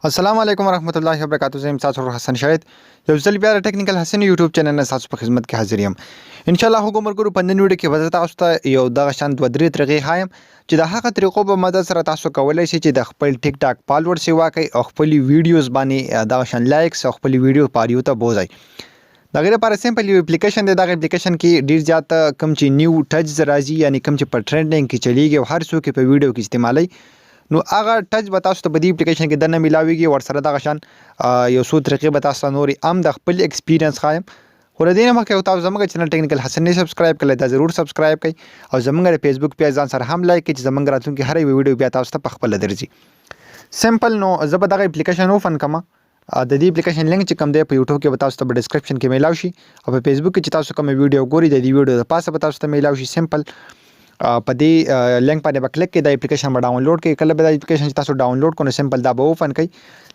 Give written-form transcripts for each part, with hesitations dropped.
السلام علیکم ورحمت الله وبرکاته. زه یم تاسو حسن شاهد، یو ځل بیا د ټیکنیکل حسن یوټیوب چینل نه تاسو په خدمت کې حاضر یم. ان شاء الله هغه مرګرو په نن ویډیو کې به تاسو ته یو دغه شان دوه درې طریقې ښایم چې د هغه طریقو په مدد سره تاسو کولای شئ چې د خپل ټیک ټاک فالوور سیوا کوي او خپل ویډیوز باندې دغه شان لایکس او خپل ویډیو پاریو ته بوځي. د هغې لپاره سمپل یو اپلیکیشن دی. دغه اپلیکیشن کې ډیر زیات کوم چې نیو ټچ راځي، یعنی کوم چې په ټرینډینګ کې چلیږي او هر څوک په ویډیو کې استعمالوي، نو هغه ټچ به تاسو ته په دې اپلیکیشن کې دننه میلاویږي. ورسره دغه شان یو څو طریقې به تاسو ته نورې هم د خپل ایکسپیرینس ښایم. خو له دې نه مخکې تاسو زموږ چینل ټیکنیکل حسن نه سبسکرایب کړئ، دا ضرور سبسکرایب کړئ او زموږ د فیسبوک پیج ځان سره هم لایک کړئ چې زموږ راتلونکي هره یوه ویډیو بیا تاسو ته په خپله درځي. سمپل نو زه به دغه اپلیکیشن اوپن کړم. د دې اپلیکیشن لینک چې کوم دی، په یوټیوب کې به تاسو ته په ډیسکرپشن کې میلاو شي او په فیسبوک کې چې تاسو کوم ویډیو ګورئ، د دې ویډیو د پاسه به تاسو ته میلاو شي. سمپل په دې لینک باندې به کلیک کړئ، دا اپلیکیشن به ډاونلوډ کړئ. کله به دا اپلیکیشن چې تاسو ډاونلوډ کړئ، نو سمپل دا به اوپن کړئ.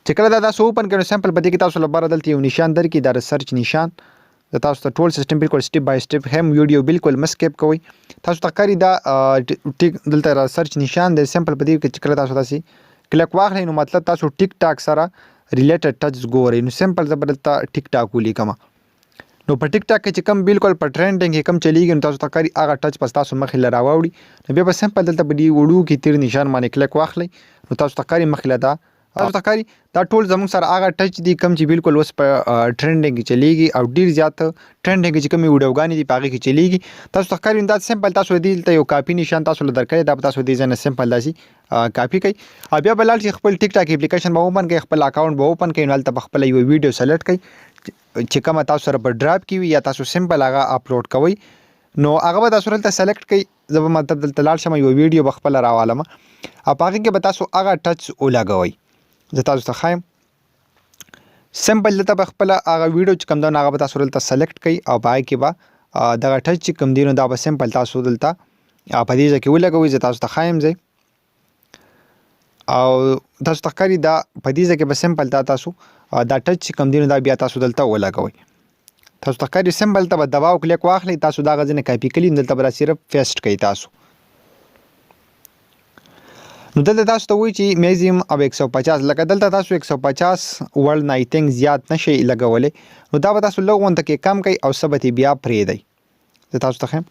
چې کله دا تاسو اوپن کړئ، نو سمپل په دې کې تاسو لپاره دلته یو نشان درکړي، دا د سرچ نشان. د تاسو ته ټول سیستم بالکل سټیپ بای سټیپ هم، ویډیو بالکل مه سکیپ کوئ. تاسو ته ښکاري دا ټیک دلته را سرچ نشان دی. سمپل په دې کې چې کله تاسو داسې کلیک واخلئ، نو مطلب تاسو ټیک ټاک سره ریلیټډ ټچ ګورئ. نو سمپل زه به دلته ټیک ټاک ولیکم. نو په ټیک ټاک کې چې کوم بالکل په ټرینډینګ کې کوم چلیږي، نو تاسو ته ښکاري هغه ټچ په تاسو مخې له راواوړي. نو بیا به سمپل دلته په دې وړوکي تیر نشان باندې کلیک واخلئ، نو تاسو ته ښکاري مخې له دا تاسو ته ښکاري دا ټول زموږ سره هغه ټچ دي کوم چې بالکل اوس په ټرینډینګ کې چلیږي او ډیر زیات ټرینډینګ کې چې کومې ویډیوګانې دي، په هغې کې چلیږي. تاسو ته ښکاري دا سمپل تاسو دې دلته یو کاپي نشان تاسو له درکړی، دا به تاسو دې ځای نه سمپل داسې کاپي کړئ او بیا به لاړ شئ، خپل ټیک ټاک اپلیکیشن به اوپن کړئ، خپل اکاونټ به اوپن کړئ. نو هلته به خپله یوه ویډیو سلیکټ کړئ چې کومه تاسو سره په ډراپ کې وي یا تاسو سمپل هغه اپلوډ کوئ، نو هغه به تاسو دلته سلیکټ کړئ. زه به مطلب دلته لاړ شم، یوه ویډیو به خپله راوالم او په هغې کې به تاسو هغه ټچ ولګوئ. زه تاسو ته ښایم. سمپل دلته به خپله هغه ویډیو چې کوم ده، نو هغه به تاسو دلته سلیکټ کړئ او په هغې کې به دغه ټچ چې کوم دی، نو دا به سمپل تاسو دلته په دې ځای کې ولګوئ. زه تاسو ته ښایم ځای او تاسو ته ښکاري دا په دې ځای کې به سمپل دا تاسو دا ټچ چې کوم دی، نو دا بیا تاسو دلته ولګوئ. تاسو ته ښکاري سمپل ته به دباو کلیک واخلئ، تاسو دا غځنه کاپي کړئ، دلته به صرف پیسټ کړئ تاسو. نو دلته تاسو ته وایي چې میزیم او 150، لکه دلته تاسو 150 وړ نه آی تھنک زیات نشئ لګولی، نو دا به تاسو لږ غونته کې کم کړئ او څه به ترې بیا پرېږدئ. زه تاسو ته ښیم.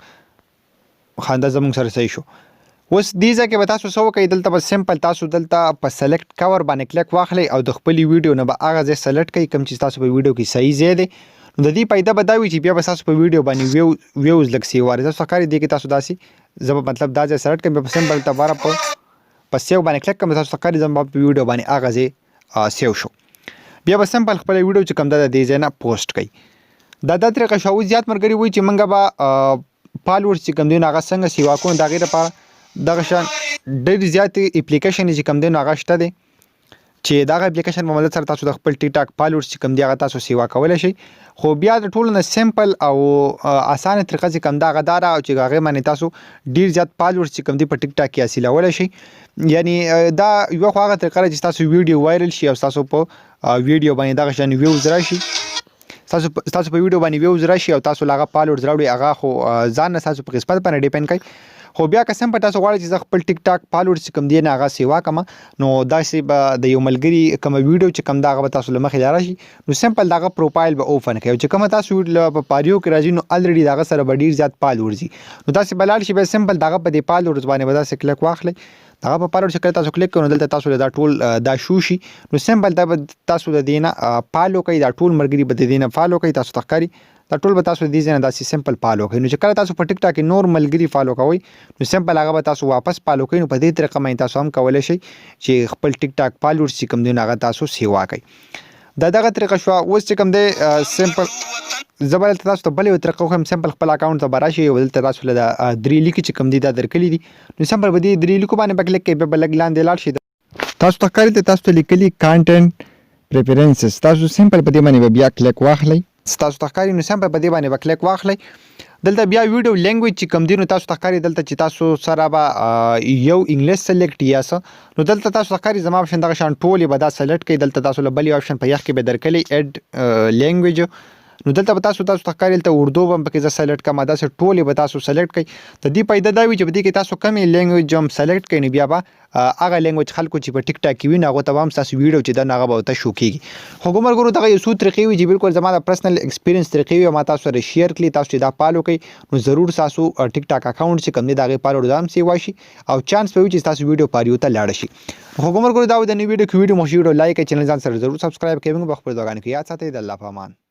خنده زموږ سره صحیح شو. اوس دې ځای کې به تاسو څه وکړئ؟ دلته به سمپل تاسو دلته په سلیکټ کور باندې کلیک واخلئ او د خپلې ویډیو نه به هغه ځای سلیکټ کړئ کوم چې تاسو په ویډیو کې صحیح ځای دی. نو د دې فایده به دا وي چې بیا به تاسو په ویډیو باندې ویوز لږ سیوا راځي. تاسو ښکاري دې کې تاسو داسې زه به مطلب دا ځای سلیکټ کړم، بیا به سمپل ته باره په سیو باندې کلیک کړم. تاسو ښکاري زما په ویډیو باندې هغه ځای سیو شو. بیا به سمپل خپله ویډیو چې کوم ده، د دې ځای نه پوسټ کړئ. دا دا طریقه شو. زیات ملګري وایي چې موږ به فالوورز چې کوم دی، نو هغه څنګه سیوا کوو؟ د هغې لپاره دغه شان ډېر زیات اپلیکیشن چې کوم دی، نو هغه شته دی چې دغه اپلیکیشن په مدد سره تاسو د خپل ټیک ټاک فالوورز چې کوم دی، هغه تاسو سیوا کولی شئ. خو بیا د ټولو نه سمپل او اسانه طریقه چې کوم ده، هغه دا ده چې هغې باندې تاسو ډیر زیات فالوورز چې کوم دی، په ټیک ټاک کې حاصلولی شئ. یعنی دا یوه خو هغه طریقه ده چې تاسو ویډیو وایرل شي او تاسو په ویډیو باندې دغه شان ویوز راشي، تاسو په ویډیو باندې ویوز راشي او تاسو لاغه فالوورز راوړي. هغه خو ځان نه تاسو په قسمت باندې ډیپند کوي. خو بیا که سم په تاسو غواړئ چې زه خپل ټیک ټاک فالوورز چې کوم دی نه، هغه سیوا کم، نو داسې به د یو ملګري کوم ویډیو چې کوم ده، هغه به تاسو له مخې راشي، نو سمپل دغه پروفایل به اوپن کړئ او چې کوم تاسو په پاریو کې راځي، نو الریډي دغه سره به ډیر زیات فالوورز وي. نو تاسو به لاړ شئ، بیا سمپل دغه په دې فالوورز باندې به داسې کلیک واخلئ. دغه په فالوور چې کله تاسو کلیک کړئ، نو دلته تاسو دا ټول دا شو شي. نو سمپل دا به تاسو د دینه فالو کړئ، دا ټول ملګري به د دینه فالو کړئ. تاسو ته ښکاري دا ټول به تاسو د دې ځای نه داسې سمپل فالو کړئ. نو چې کله تاسو په ټیک ټاک کې نور ملګري فالو کوئ، نو سمپل هغه به تاسو واپس فالو کړئ. نو په دې طریقه باندې تاسو هم کولی شئ چې خپل ټیک ټاک فالوورز چې کوم دی، نو هغه تاسو سیوا کړئ. دا دغه طریقه شوه. اوس چې کوم دی، سمپل زه به دلته تاسو ته بله یوه طریقه وښیم. سمپل خپل اکاونټ ته به راشئ او دلته تاسو له درې لیکې چې کوم دي، دا درکلي دي. نو سمپل به دې درې لیکو باندې به کلیک کوئ، بیا به لږ لاندې لاړ شئ. تاسو ته ښکاري تاسو ته لیکلي کانټینټ پریفرنسز. تاسو سمپل په دې باندې به بیا کلیک واخلئ. تاسو ته ښکاري، نو سمپل په دې باندې به کلیک واخلئ. دلته بیا ویډیو لینګویج چې کوم دی، نو تاسو ته ښکاري دلته چې تاسو سره به یو انګلیس سلیکټ یا څه. نو دلته تاسو ته ښکاري زما آپشن دغه شان ټولې به دا سلیکټ کړئ. دلته تاسو له بل یو آپشن په یخ کې به درکلی اډ لینګویج. نو دلته به تاسو تاسو ته ښکاري دلته اردو به هم پکې زه سلیکټ کړم، داسې ټولې به تاسو سلیکټ کړئ. د دې فایده دا وي چې په دې کې تاسو کمې لینګویج هم سلیکټ کړئ نو بیا به هغه لینګویج خلکو چې په ټیک ټاک کې وي نو هغه ته به هم ستاسو ویډیو چې ده نو هغه به ورته شو کېږي. خو ملګرو دغه یو څو طریقې وي چې بالکل زما د پرسنل ایکسپیرینس طریقې وي او ما تاسو سره شیر کړي. تاسو چې دا فالو کړئ نو ضرور تاسو ټیک ټاک اکاونټ چې کوم دی د هغې فالو هم سیوا شي او چانس به وي چې تاسو ویډیو پاریو ته لاړه شي. خو ملګرو دا و د نوې ویډیو کې، ویډیو مو ویډیو لایک، چینل ځان سره ضرور سبسکرایب کړئ. موږ به خپل دعاګانو کې یاد ساتئ. د الله په امان.